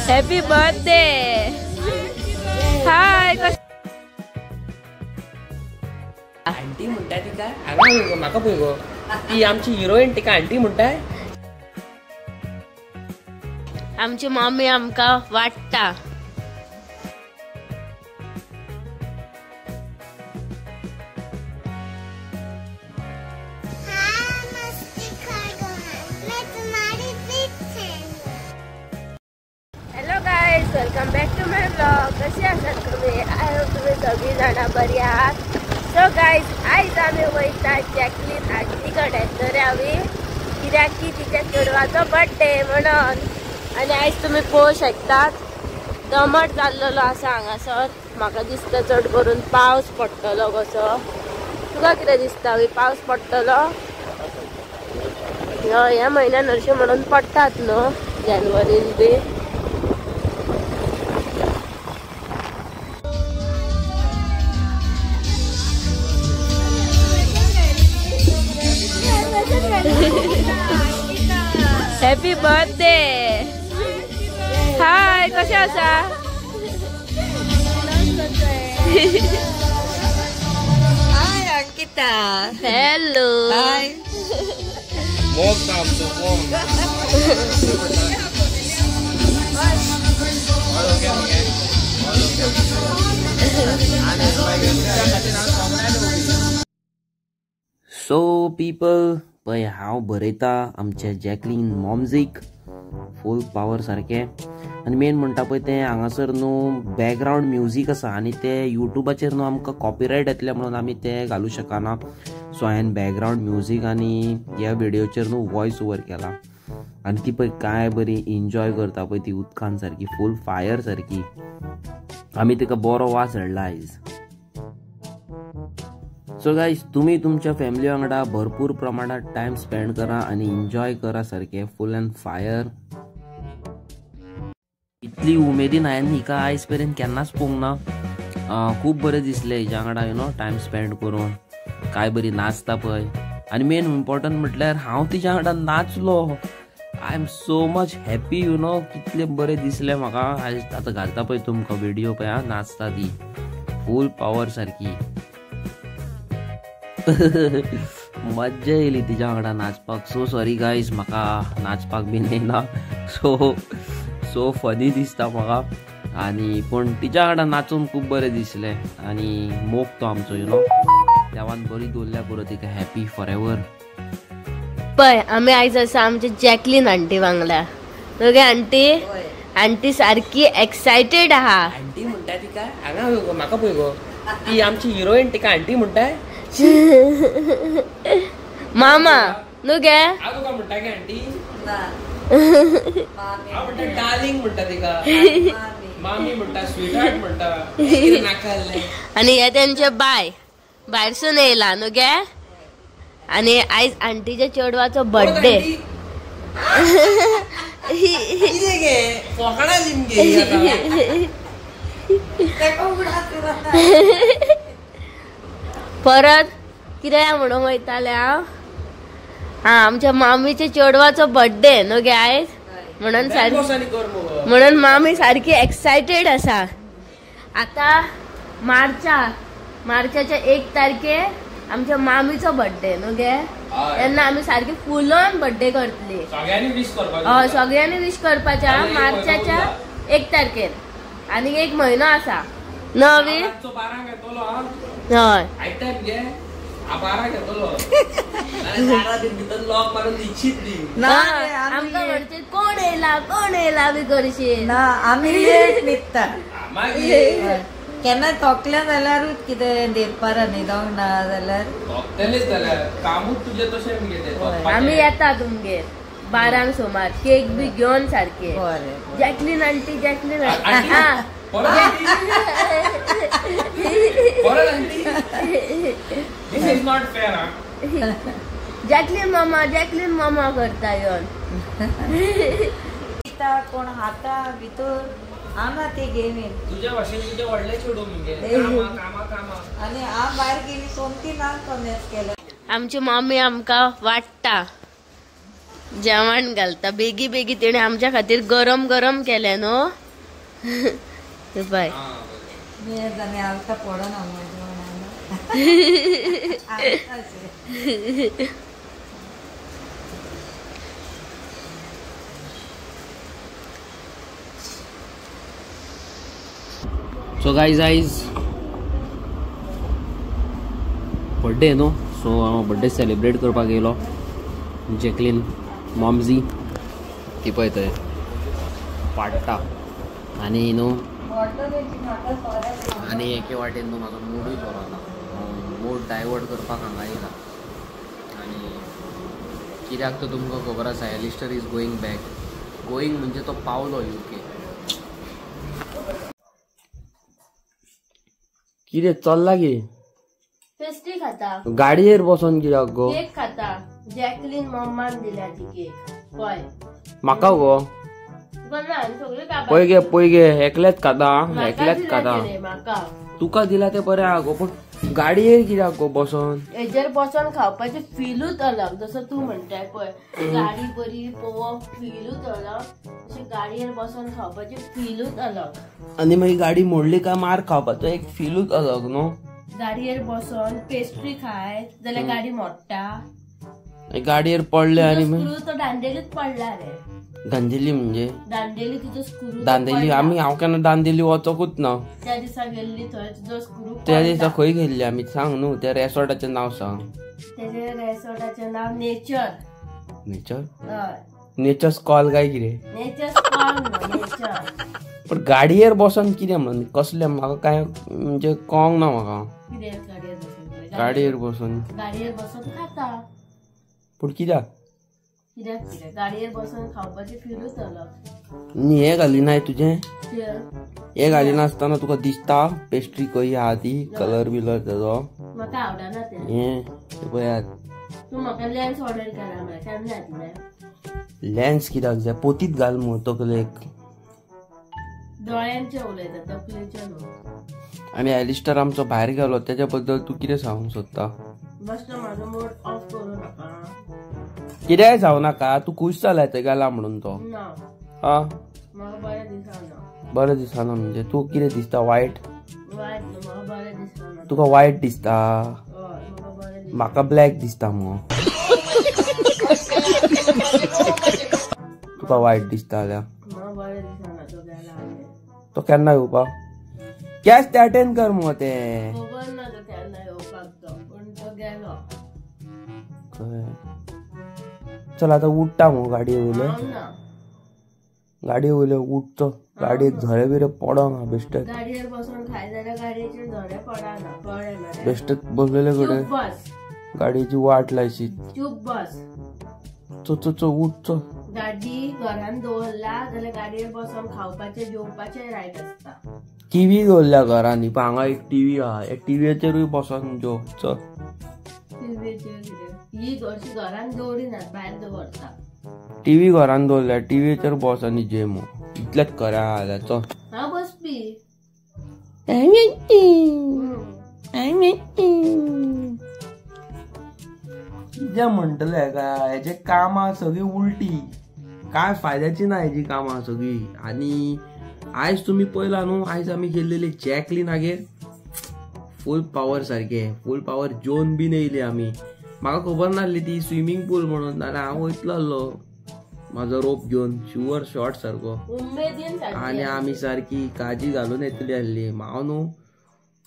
Happy birthday. Hi aunty म्हणटा तिका हांगा म्हाका पळय गो, ती आमची हिरोइन तिका आंटी म्हणटा. आमची मम्मी आमकां वाडटा. Hello guys, welcome back to my vlog. कशी आसात तुमी? I hope तुमी सगळीं जाणां बरी आहात. सो गायज, आयज आमी वयता जॅकलीन आंटी कडेन तर आमी, कित्याक की तिच्या चेडवाचो बर्थडे म्हणून. आनी आयज तुमी पळोवंक शकतात दमट जाल्लेलो आसा हांगासर. म्हाका दिसता चड करून पावस पडटलो कसो. तुका कितें दिसता वी पावस पडटलो? हय, ह्या म्हयन्यान हरशीं म्हणून पडटात न्हू जानेवारीन बी. Happy birthday. हाय, कशें आसा? हाय अंकिता. हॅलो. हाय. मोग आमचो मोग. सो पीपल, पळय हांव बरयता आमच्या जॅकलीन मॉमजीक फूल पावर सारकें. आनी मेन म्हणटा पळय तें हांगासर न्हू बॅकग्रावंड म्युजीक आसा आनी तें युट्यूबाचेर न्हू आमकां कॉपीरायट येतलें म्हणून आमी तें घालूं शकना. सो हांवें बॅकग्रावंड म्युजीक आनी ह्या व्हिडियोचेर न्हू वॉयस ओवर केला. आनी ती पळय काय बरी एन्जॉय करता पळय ती उदकान सारकी फूल फायर सारकी. आमी तिका बरो वास हाडला आयज. सो गायज, तुमी तुमच्या फॅमिली वांगडा भरपूर प्रमाणात टायम स्पेंड करा आनी एन्जॉय करा सारकें फूल अँड फायर. इतली उमेदीन हांवें हिका आयज पर्यंत केन्नाच पळोवंक ना. खूब बरें दिसलें हिच्या वांगडा you know time spend करून. काय बरी नाचता पळय. आनी मेन इम्पॉर्टंट म्हटल्यार हांव तिच्या वांगडा नाचलो. I am so much happy you know. कितलें बरें दिसलें म्हाका आयज. आतां घालता पळय तुमकां व्हिडियो पळय आं, नाचता ती फूल पावर सारकी. मज्जा येयली तिच्या वांगडा नाचपाक. सो सॉरी गायज, म्हाका नाचपाक बीन येयना. सो सो फनी दिसता म्हाका. आनी पूण तिच्या वांगडा नाचून खूब बरें दिसलें. आनी मोग तो आमचो you know, देवान बरी दवरल्या पुरो तिका हॅपी फॉर एवर. पळय आमी आयज आसा आमच्या जॅकलीन आंटी वांगडा. न्हू गे आंटी? आंटी सारकी एक्सायटेड आहा. आंटी म्हणटा तिका हांगा म्हाका पळय गो, ती आमची हिरोइन तिका आंटी म्हणटा. मामा न्हू गे? हांव तुका म्हणटा गे आंटी? हांव म्हणटा डार्लिंग म्हणटा तिका, मामी म्हणटा, स्वीटहार्ट म्हणटा. आनी हे तेंचे बाय भायरसून येयला न्हू गे. आनी आयज आंटीच्या चेडवाचो बर्थडे. परत कितें म्हणूंक वयतालें हांव? आं, आमच्या मामीच्या चेडवाचो बर्थडे न्हू गे आयज, म्हणून सारकी म्हणून मामी सारकी एक्सायटेड आसा. आतां मार्चाच्या 1 तारखेर आमच्या मामीचो बर्थडे न्हू गे, तेन्ना आमी सारकी फूल ऑन बर्थडे करतली. हय, सगळ्यांनी विश करपाच्या मार्चाच्या 1 तारखेर. आनी एक म्हयनो आसा नवी. हय, आमकां म्हणचे कोण येयला कोण येयला बी करशीत ना. आमी लेट न्हिदता, केन्ना थकले जाल्यारूच कितें दनपारां न्हिदोंक ना जाल्यार थकतलेच जाल्यार कामूच तुजें तशें. आमी येता तुमगेर 12 सुमार केक बी घेवन सारके. Jacqueline aunty, Jacqueline aunty, Jacqueline मामा, जॅकलीन मामा करता येवन. कोण हाता भितर आना ते गेमीन तुझ्या भाशेन तुझ्या व्हडले चेडूं मुगे कामा कामा. आनी हांव भायर गेली सोमती ना कोमेस केलें. आमची मम्मी आमकां वाडटा. जेवण घालता बेगी बेगी तिणे आमच्या खातीर गरम गरम केले न्हू. बाय सो गायज आयज बर्थडे न्हू, सो हांव बर्थडे सेलिब्रेट करपाक येयलो. जॅकलीन मॉमजी ती पळय थंय पाडटा आनी न्हू आनी एके वाटेन न्हू म्हाजो मुडूय बरो ना, मूड डायवर्ट करपाक हांगा येयला. आनी कित्याक तो तुमकां खबर आसा, Alistair is going back. Going म्हणजे तो पावलो युके. कितें चल्ला की पेस्ट्री खाता गाडयेर बसोन कित्याक गो? केक खाता. जॅकलीन मम्मान दिल्या ती केक. पळय म्हाका गो पळय गे पळय गे एकलेच खाता एकलेच खाता. तुका दिला ते बरें आहा गो, पूण गाडयेर कित्याक गो बसोन? हेजेर बसोन खावपाचें फिलूच अलग. जसो तूं म्हणटाय पळय गाडी बरी पळोवप फिलूच अलग, तशें गाडयेर बसोन खावपाचें फिलूच अलग. आनी मागीर गाडी मोडली काय मार खावपाचो एक फिलूच अलग न्हू. गाडयेर बसोन पेस्ट्री खाय जाल्यार गाडी मोडटा. गाडयेर पडले आनी स्क्रू तो दांडेलीच पडला रे. दांडेली म्हणजे दांडेली तुजो स्क्रू. दांडेली आमी हांव केन्ना दांडेली वचोकूच ना. त्या दिसा गेल्ली थंय तुजो स्क्रू. त्या दिसा खंय गेल्ली आमी सांग न्हू, त्या रेसॉर्टाचें नांव सांग. तेजे रेसॉर्टाचें नांव नेचर. नेचर? नेचर्स कॉल काय कितें? Nature's call nature. पण गाडयेर बसोन कितें म्हण कसलें म्हाका काय म्हणजे कळोंक ना म्हाका. कितें गाडयेर बसोन? गाडयेर बसोन खाता. पूण कित्याक? कित्याक कितें गाडयेर बसोन खावपाचें फिलूच अलग. न्ही हें घालिनाय तुजें, हें घालिनासतना तुका दिसता पेस्ट्री कशी आहा ती, कलर बिलर तेजो म्हाका आवडना तें. हें पळयात. तूं म्हाका लेन्स ऑर्डर केला मरे, केन्ना येतलें? लेन्स कित्याक जाय? पोतीत घाल मुगो तकलेक. दोळ्यांचे उलयता तकलेचे न्हू. आनी एलिस्टर आमचो भायर गेलो तेच्या बद्दल तूं कितें सांगूंक सोदता? बस म्हाजो मूड ऑफ करूं नाका. कितेंय जावं नाका, तूं खूश जालाय थंय गेला म्हणून तो. हा म्हाका बरें दिसना. बरें दिसना म्हणजे तूं कितें दिसता? वायट? वायट न्हू, म्हाका बरें दिसना. तुका वायट दिसता? म्हाका ब्लॅक दिसता मुगो. तुका वायट दिसता जाल्यार तो केन्ना येवपाक? कॅश ते अटेंड कर मुगो तें. खबर ना तो केन्ना येवपाक तो, पूण तो गेलो. चल आतां उडटा मुगो गाडये वयले. गाडये वयले उठचो, गाडयेक झरे बिरे पडोंक बेश्टे. गाडयेर बसून खाय जाल्यार गाडयेचेर झरे पडना, कळ्ळें मरे? बेश्टे बसलेले कडेन गाडयेची वाट लायशी. चूप बस. चो चो चो उठचो. गाडी घरान दवरला जाल्यार गाडयेर बसून खावपाचें जेवपाचें रायट आसता. टीव्ही दवरल्या घरांनी, पण हांगा एक टीव्ही आहा, एक टीव्हीचेरूय बसून जेव. चल टीव्हीचेर कितें? ही अशी घरान दवरिनात, भायर दवरता. टीव्ही घरान दवरल्या, टीव्हीचेर बस आनी जेव मुगो. इतलेंच खरें आहा जाल्यार. चल हांव बसपी. कितें म्हणटलें हेका, हेजे कामां सगळीं उलटी, काय फायद्याची ना हेजी कामां सगळीं. आनी आयज तुमी पळयला न्हू, आयज आमी गेल्लेली जॅकलीनागेर फूल पावर सारकें, फूल पावर जेवन बीन येयली आमी. म्हाका खबर नासली ती स्विमींग पूल म्हणून, नाल्यार हांव वयतलो आसलो म्हाजो रोप घेवन शुअर शॉर्ट सारको. आनी आमी सारकी काजी घालून येतली आसली. हांव न्हू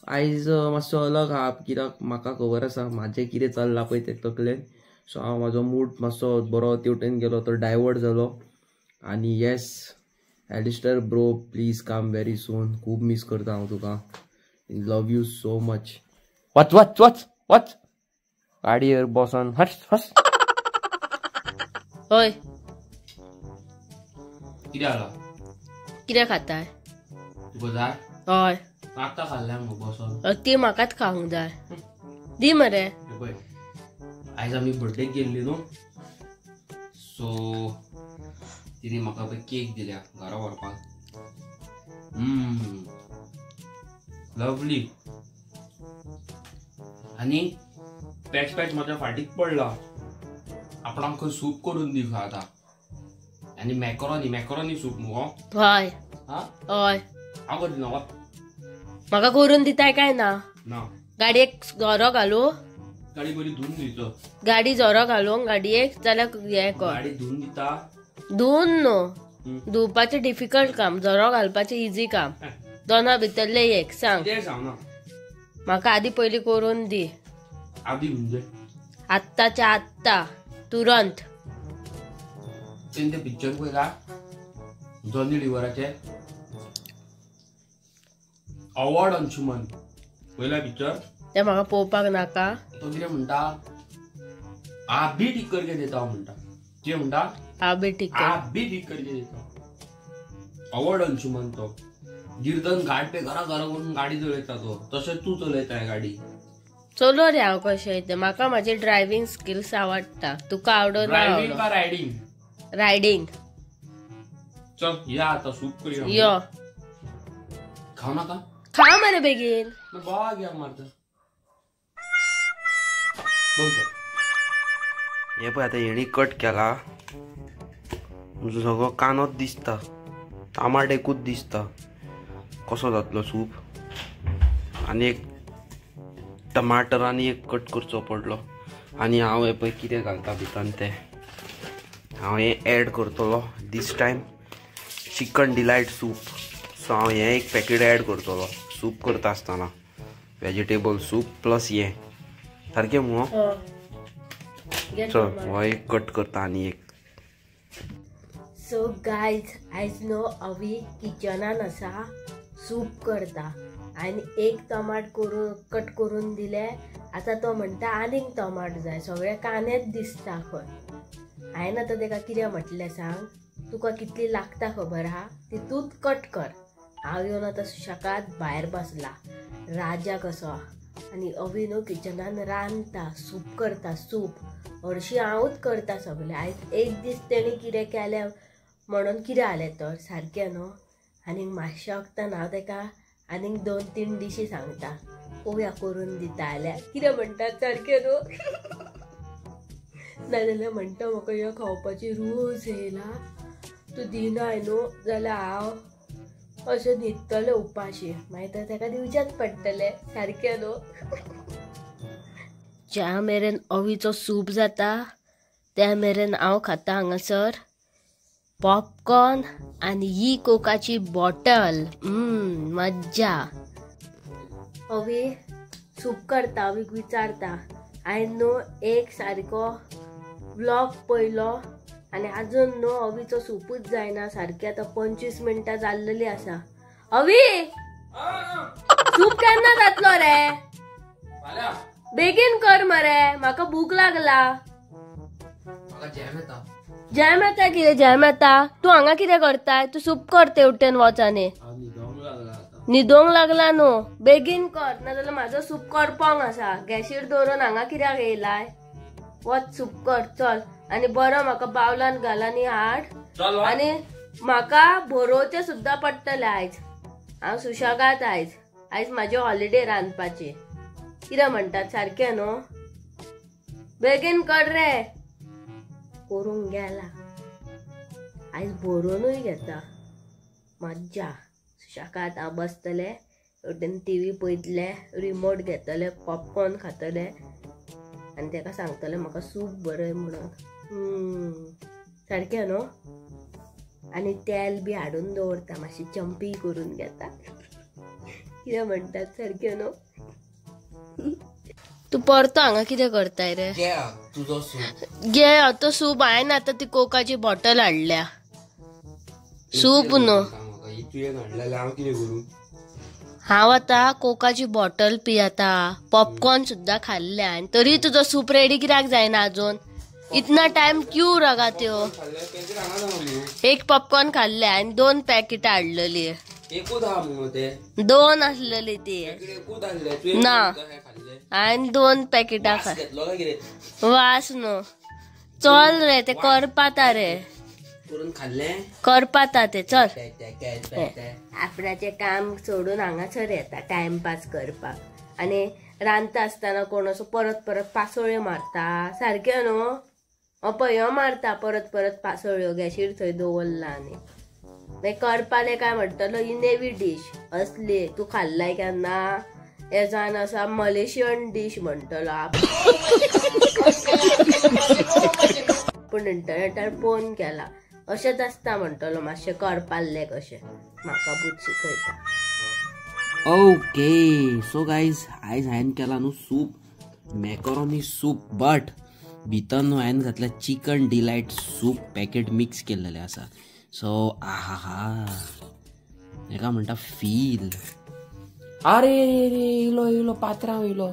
आयज मातसो अलग आहा, कित्याक म्हाका खबर आसा म्हाजें कितें चल्लां पळय तें तकलेन. सो हांव म्हाजो मूड मातसो बरो तेवटेन गेलो, तो डायवर्ट जालो. आनी yes Alistair bro, please come very soon. खूब मीस करता हांव तुका. Love you so much. वच वच वच वच गाडयेर बसोन हस हस. हय कितें जाला? कितें खाताय? तुका जाय? हय आतां खाल्ल्या मुगो बसोन. ती म्हाकाच खावंक जाय. दी मरे. पळय आयज आमी बर्थडेक गेल्ली न्हू, सो तिने म्हाका पळय केक दिल्या घरा व्हरपाक. लवली. आनी पॅच पॅच म्हाज्या फाटीक पडला. आपणाक खंय सूप करून दी खंय आतां. आनी मॅकरोनी, मॅकरोनी सूप मुगो. हय हय. हांव करता न्हू. म्हाका करून दिताय काय ना? ना. गाडयेक झोरो घालू? गाडी बरी धुवन दितो. गाडी झोरो घालूंक गाडयेक जाल्यार हें कर. गाडी धुवन दिता. धुवन न्हू, धुवपाचें डिफिकल्ट काम, झोरो घालपाचें इजी काम. दोना भितरलें एक सांग. म्हाका आदी पयलीं करून दी. आदी म्हणजे आत्ताच्या आत्ता, तुरंत. तें पिक्चर पळयला जॉनी लिव्हराचें अवॉर्ड अंशुमन, पळयला पिक्चर? तें म्हाका पळोवपाक नाका. तो कितें म्हणटा, आप भी ठीक करके देता म्हणटा. कितें म्हणटा? आप भी ठीक, आप भी ठीक करके देता. अवॉर्ड अंशुमन तो गिरधन घाट पे घरा घरा करून गाडी चलयता तो, तशें तूं चलयता गाडी. चलो रे हांव कशें तें. म्हाका म्हाजी ड्रायव्हिंग स्किल्स आवडटा. तुका आवडना? ड्रायव्हिंग का रायडींग? रायडींग. चल या आता सूप करूया. यो खाऊ नका. खा मरे बेगीन. बाबा घ्या मारता. हे पळय आतां हेणी कट केला, सगळो कानोच दिसता, टमाट एकूच दिसता. कसो जातलो सूप? आनी एक टमाटर आनी एक कट करचो पडलो. आनी हांव हे पळय कितें घालता भितर तें हांव हें एड करतलो this time, chicken delight soup. So हांव हें एक पॅकेट एड करतलो सूप करता आसतना, वेजिटेबल सूप प्लस हें सारकें मुगो. चल हो एक कट करता आनी एक. सो गायज आयज न्हू अवी किचनान आसा, सूप करता. आनी एक टमाट करून कट करून दिले. आतां तो म्हणटा आनीक टमाट जाय. सगळे कानेच दिसता खंय. हांवें आतां तेका कितें म्हटलें सांग, तुका कितली लागता खबर आहा ती तूंच कट कर. हांव येवन आतां सुशेगाद भायर बसला राजा कसो. आनी अवी न्हू किचनान रांदता, सूप करता. सूप हरशीं हांवूच करता सगळें. आयज एक दीस तेणी कितें केलें म्हणून कितें जालें तर सारकें न्हू. आनीक मातशें वखदान हांव तेका आनीक 2-3 डिशी सांगता, पळोवया करून दिता जाल्यार. कितें म्हणटात सारकें न्हू? नाजाल्यार म्हणटा म्हाका ह्यो खावपाची रूच येयला, तूं दिनाय न्हू जाल्यार हांव अशें न्हिदतलें उपाशी. मागीर तर तेका दिवचेंच पडटलें सारकें न्हू. ज्या मेरेन अवीचो सूप जाता त्या मेरेन हांव खाता हांगासर पॉपकॉर्न आनी ही कोकाची बॉटल. मज्जा. अवी सूप करता, अवीक विचारता. हांवें न्हू एक सारको व्लॉग पळयलो आनी अजून न्हू अवीचो सूपूच जायना सारकें. आतां 25 मिनटां जाल्लेली आसा. अवी सूप केन्ना जातलो रे? बेगीन कर मरे, म्हाका भूक लागला. जॅम येता. कितें जॅम येता? तूं हांगा कितें करताय? तूं सूप कर तेवटेन वच. आनी न्हिदोंक लागला न्हू, बेगीन कर, नाजाल्यार म्हाजो सूप करपोंक आसा. गॅशीर दवरून हांगा कित्याक येयलाय? वच सूप कर चल. आनी बरो म्हाका बावलान घाल आनी हाड. आनी म्हाका बरोवचें सुद्दां पडटलें आयज. हांव सुशेगाद आयज. आयज म्हाजी हॉलिडे रांदपाची. कितें म्हणटात सारकें न्हू? बेगीन कर रे. करूंक गेला आयज, बरोवनूय घेता. मज्जा. सुशेगाद हांव बसतलें, वटेन टीव्ही पळयतलें, रिमोट घेतलें, पॉपकॉर्न खातलें आनी तेका सांगतलें म्हाका सूप बरय म्हणून. सारकें न्हू? आनी तेल बी हाडून दवरता, मातशी चंपी करून घेता. कितें म्हणटात सारकें न्हू? तूं परतो हांगा कितें करताय रे? तुजो सूप घे तो सूप. हांवें आतां ती कोकाची बॉटल हाडल्या. सूप न्हू हांव आतां कोकाची बॉटल पियेता, पॉपकॉर्न सुद्दां खाल्ले आनी तरी तुजो सूप रेडी कित्याक जायना अजून? इतना टायम क्यू लगाते हो? एक पॉपकॉर्न खाल्ले आनी 2 पॅकेटां हाडलेली. 2 आसलेली ती ना, हांवें 2 पॅकेटां वास न्हू. चल रे ते करपाता रे, करपाता ते. चल आपणाचें काम सोडून हांगासर येता टायमपास करपाक. आनी रांदता आसतना कोण असो परत परत पासोळ्यो मारता सारकें न्हू? पळय ह्यो मारता परत परत पासळ्यो गॅशीर थंय दवरला आनी मागीर करपाले काय म्हणटलो ही नेवी डीश असली तूं खाल्लाय केन्ना हे जावन आसा मलेशियन डीश म्हणटलो. पूण इंटरनेटार पळोवन केला अशेंच आसता म्हणटलो मातशें करपाल्ले कशें म्हाका बूत शिकयता. ओके सो गायज आयज हांवें केला न्हू सूप, मॅकरोनी सूप, बट भितर न्हू हांवें घातल्या chicken delight soup packet mix केल्लेलें आसा. सो आहा हा हेका म्हणटा फील. अरे रे इलो इलो पात्रांव इलो.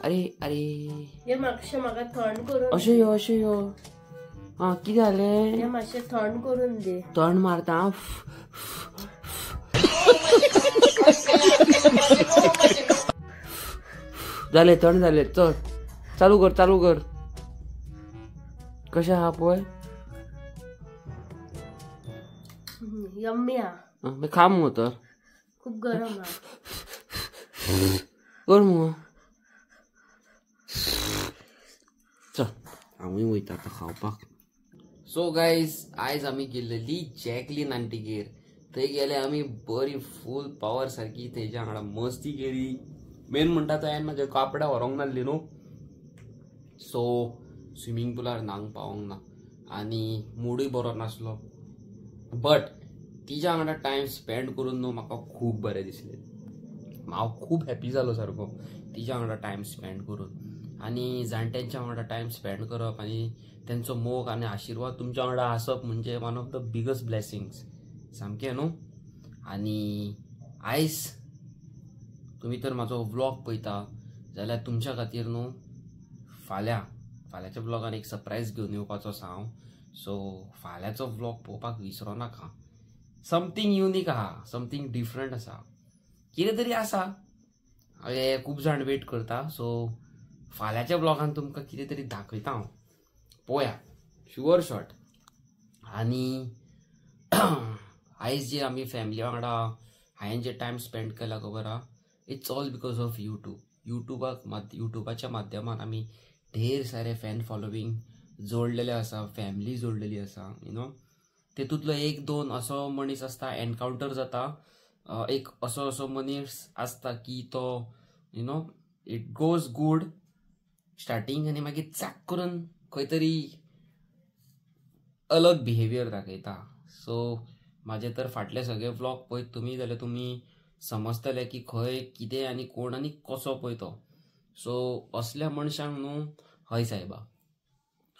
अरे अरे हे मातशें म्हाका थंड करून अशें यो अशें यो. आं कितें जालें? हे मातशें थंड करून दी. थंड मारता. जालें थंड जालें. चल चालू कर चालू कर. कशें आहा पळय? यम्मी आहा. खा मुगो तर. खूब गरम आहा. कर मुगो. चल हांवूय वयता आतां खावपाक. सो गायज आयज आमी गेल्लेली जॅकलीन आंटीगेर. थंय गेले आमी बरी फूल पावर सारकी तेज्या वांगडा मस्ती केली. मेन म्हणटा तो हांवें म्हाजे कपडे व्हरोंक नासले न्हू, सो स्विमींग पुलार न्हावंक पावोंक ना आनी मुडूय बरो नासलो. बट तिज्या वांगडा टायम स्पेंड करून न्हू म्हाका खूब बरें दिसलें. हांव खूब हॅपी जालो सारको तिज्या वांगडा टायम स्पेंड करून. आनी जाणट्यांच्या वांगडा टायम स्पेंड करप आनी तेंचो मोग आनी आशिर्वाद तुमच्या वांगडा आसप म्हणजे one of the biggest blessings सामकें न्हू. आनी आयज तुमी तर म्हाजो व्लॉग पळयता जाल्यार तुमच्या खातीर न्हू फाल्यां फाल्यांच्या व्लॉगान एक सरप्रायज घेवन येवपाचो आसा हांव. सो फाल्यांचो व्लॉग पळोवपाक विसरो नाका. समथींग युनीक आहा, समथींग डिफरंट आसा, कितें तरी आसा. हे खूब जाण वेट करता. सो फाल्यांच्या व्लॉगान तुमकां कितें तरी दाखयता हांव, पळोवया शुअर शॉट. आनी आयज जे आमी फॅमिली वांगडा हांवें जे टायम स्पेंड केला खबर आहा, it's all because of YouTube. युट्यूबाक युट्यूबाच्या माध्यमान आमी ढेर सारे फॅन फॉलोवींग जोडलेले आसा, फॅमिली जोडलेली आसा. You know तेतूंतलो एक दोन असो मनीस आसता एनकावंटर जाता, एक असो असो मनीस आसता की तो you know it goes good starting आनी मागीर चाक करून खंय तरी अलग बिहेवियर दाखयता. सो म्हाजे तर फाटले सगळे व्लॉग पळयत तुमी जाल्यार तुमी समजतले की खंय कितें आनी कोण आनी कसो पळय तो. सो असल्या मनशांक न्हू हय सायबा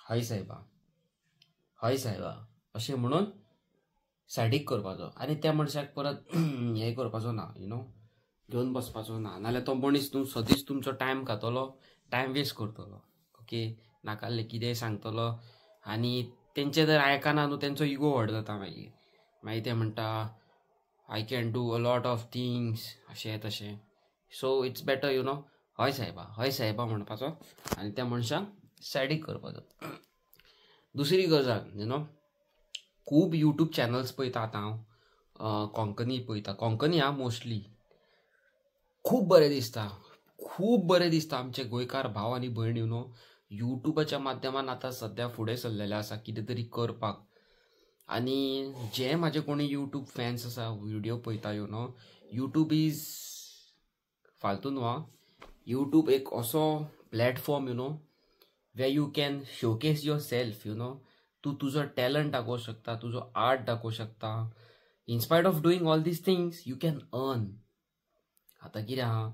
हय सायबा हय सायबा अशें म्हणून सायडीक करपाचो आनी त्या मनशाक परत हें करपाचो ना, you know घेवन बसपाचो ना. नाल्यार तो मनीस न्हू सदींच तुमचो टायम खातलो, टायम वेस्ट करतलो. ओके नाकाल्लें कितेंय सांगतलो आनी तेंचें जर आयकना न्हू तेंचो इगो व्हड जाता. मागीर मागीर ते म्हणटा I can do a lot of things अशें तशें. So it's better you know हय सायबा हय सायबा म्हणपाचो आनी त्या मनशाक सायडीक करपाचो. दुसरी गजाल you know खूब यूट्यूब चॅनल्स पळयता आतां हांव, कोंकणी पळयता, कोंकणी आहा मोस्टली. खूब बरें दिसता, खूब बरें दिसता आमचे गोंयकार भाव आनी भयण you know युट्यूबाच्या माध्यमान आतां सद्या फुडें सरलेले आसा कितें तरी करपाक. आनी जे म्हाजे कोणी यूट्यूब फॅन्स आसा व्हिडियो पळयता you know YouTube is फालतू न्हू आं, यूट्यूब एक असो platform you know where you can showcase yourself. You know तूं तुजो टॅलंट दाखोवंक शकता, तुजो आर्ट दाखोवंक शकता. In spite of doing all these things you can earn. आतां कितें आहा,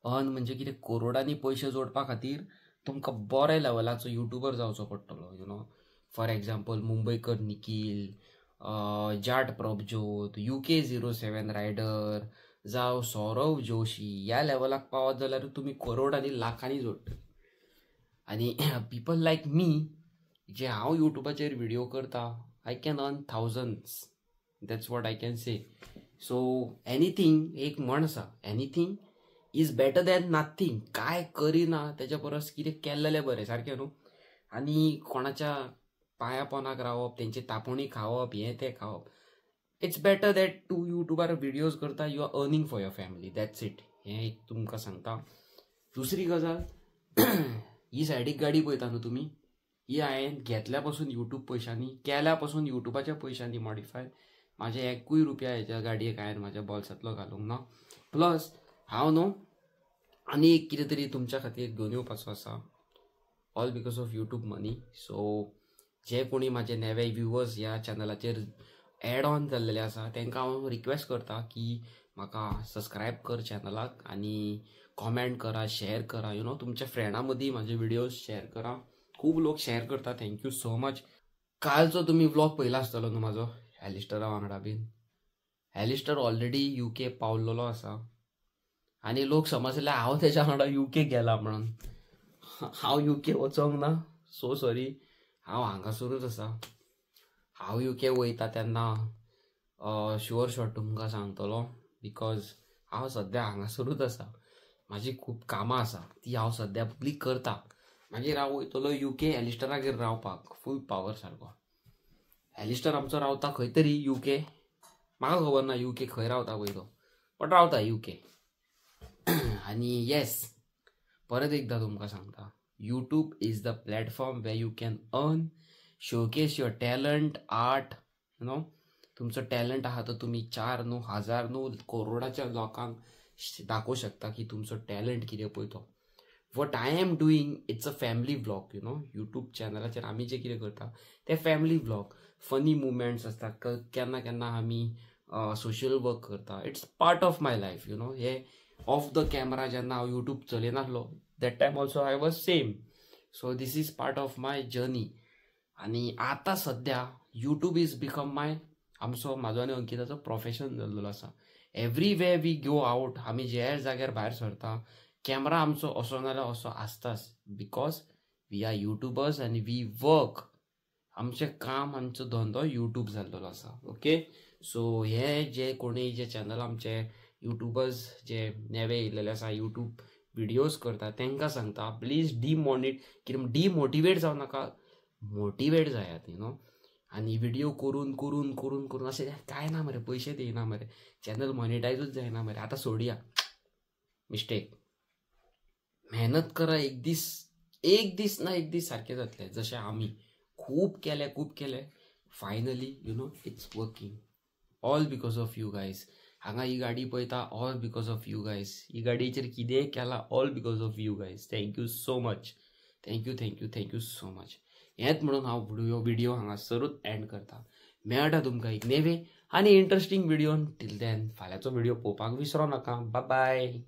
अर्न म्हणजे कितें करोडांनी पयशे जोडपा खातीर तुमकां बऱ्या लेवलाचो युट्यूबर जावचो पडटलो. You know for example Mumbaikar Nikhil, Jat Prabhjot, UK 07 rider जावं सौरव जोशी ह्या लेवलाक पावत जाल्यार तुमी करोड आनी लाखांनी जोडटले. आनी पिपल लायक मी जे हांव युट्यूबाचेर व्हिडियो करता I can earn thousands, that's what I can say. So anything, एक म्हण आसा, anything is better than nothing. काय करिना तेच्या परस कितें केल्लेलें बरें सारकें न्हू. आनी कोणाच्या पांया पोनाक रावप, तेंची तापोणी खावप, हें तें खावप, it's better that तूं युट्यूबार व्हिडियोज करता, you are earning for your family, that's it. हें एक तुमकां सांगता. दुसरी गजाल, ही सायडीक गाडी पळयता न्हू तुमी, ही हांवें घेतल्या पासून यूट्यूब पयशांनी, केल्या पासून यूट्यूबाच्या पयशांनी मॉडिफाय. म्हाजे एकूय रुपया हेच्या गाडयेक हांवें म्हाज्या बोल्सांतलो घालूंक ना. प्लस हांव न्हू आनी एक कितें तरी तुमच्या खातीर घेवन येवपाचो आसा, all because of YouTube money. So जे कोणी म्हाजे नवे व्युवर्स ह्या चॅनलाचेर एड ऑन जाल्लेले आसा तांकां हांव रिक्वेस्ट करता की म्हाका सबस्क्रायब कर चॅनलाक आनी कॉमेंट करा, शेअर करा, you know तुमच्या फ्रेंडां मदीं म्हाजे व्हिडियोज शेअर करा. खूब लोक शेअर करता, thank you so much. कालचो तुमी व्लॉग पळयला आसतलो न्हू म्हाजो एलिस्टरा वांगडा बीन. एलिस्टर ऑलरेडी UK पावलेलो आसा आनी लोक समजले हांव तेच्या वांगडा UK गेला म्हणून. हांव UK वचोंक ना, सो सॉरी, हांव हांगासरूच आसा. हांव UK वयता तेन्ना शुअर शॉट तुमकां सांगतलो, because हांव सद्या हांगासरूच आसा. म्हाजी खूब कामां आसा ती हांव सद्या पयलीं करता, मागीर हांव वयतलो UK एलिस्टरागेर रावपाक फूल पावर सारको. एलिस्टर आमचो रावता खंय तरी UK, म्हाका खबर ना UK खंय रावता पळय तो, बट रावता UK. आनी येस, परत एकदां तुमकां सांगता, YouTube is the platform where you can earn, showcase your talent, art, you know. तुमचो टॅलंट आहा तो तुमी 4 न्हू 1000 न्हू करोडाच्या लोकांक दाखोवंक शकता की तुमचो टॅलंट कितें पळय तो. What I am doing, it's a family vlog, you know. YouTube चॅनलाचेर आमी जे कितें करता ते फॅमिली व्लॉग, फनी मुवमेंट्स आसता, केन्ना केन्ना आमी सोशल वर्क करता. It's part of my life, you know. हे ऑफ the camera जेन्ना हांव YouTube चलयनासलो that time also I was same. So this is part of my journey. आनी आतां सद्या यूट्यूब is become माय, आमचो म्हाजो आनी अंकिताचो प्रोफेशन जाल्लो आसा. एवरीवेर we go out, आमी ज्या जाग्यार भायर सरता कॅमरा आमचो असो नाल्यार असो आसताच, because we are YouTubers आनी we work. आमचें काम, आमचो धंदो यूट्यूब जाल्लो आसा. ओके, सो हे जे कोणी जे चॅनल आमचे यूट्यूबर्स जे नवे येयलेले आसा, यूट्यूब व्हिडियोज करता, तांकां सांगता प्लीज डिमोटिवेट जावं नाका, मोटिवेट जायात, you know. आनी व्हिडियो करून करून करून करून अशें कांय ना मरे, पयशे येना मरे, चॅनल मॉनिटायजूच जायना मरे, आतां सोडया, मिस्टेक. मेहनत करा, एक दीस, एक दीस ना एक दीस सारकें जातलें. जशें आमी खूब केलें, खूब केलें, finally you know it's working, all because of you guys. हांगा ही गाडी पळयता, all because of you guys. ही गाडयेचेर कितेंय केलां, all because of you guys. Thank you so much, thank you, thank you, thank you so much. हेंच म्हणून हांव video हांगासरूच and करता. मेळटा तुमकां एक नवे आनी इंट्रस्टींग व्हिडियोन. टील then फाल्यांचो व्हिडिओ पळोवपाक विसरो नाका. बाय बाय.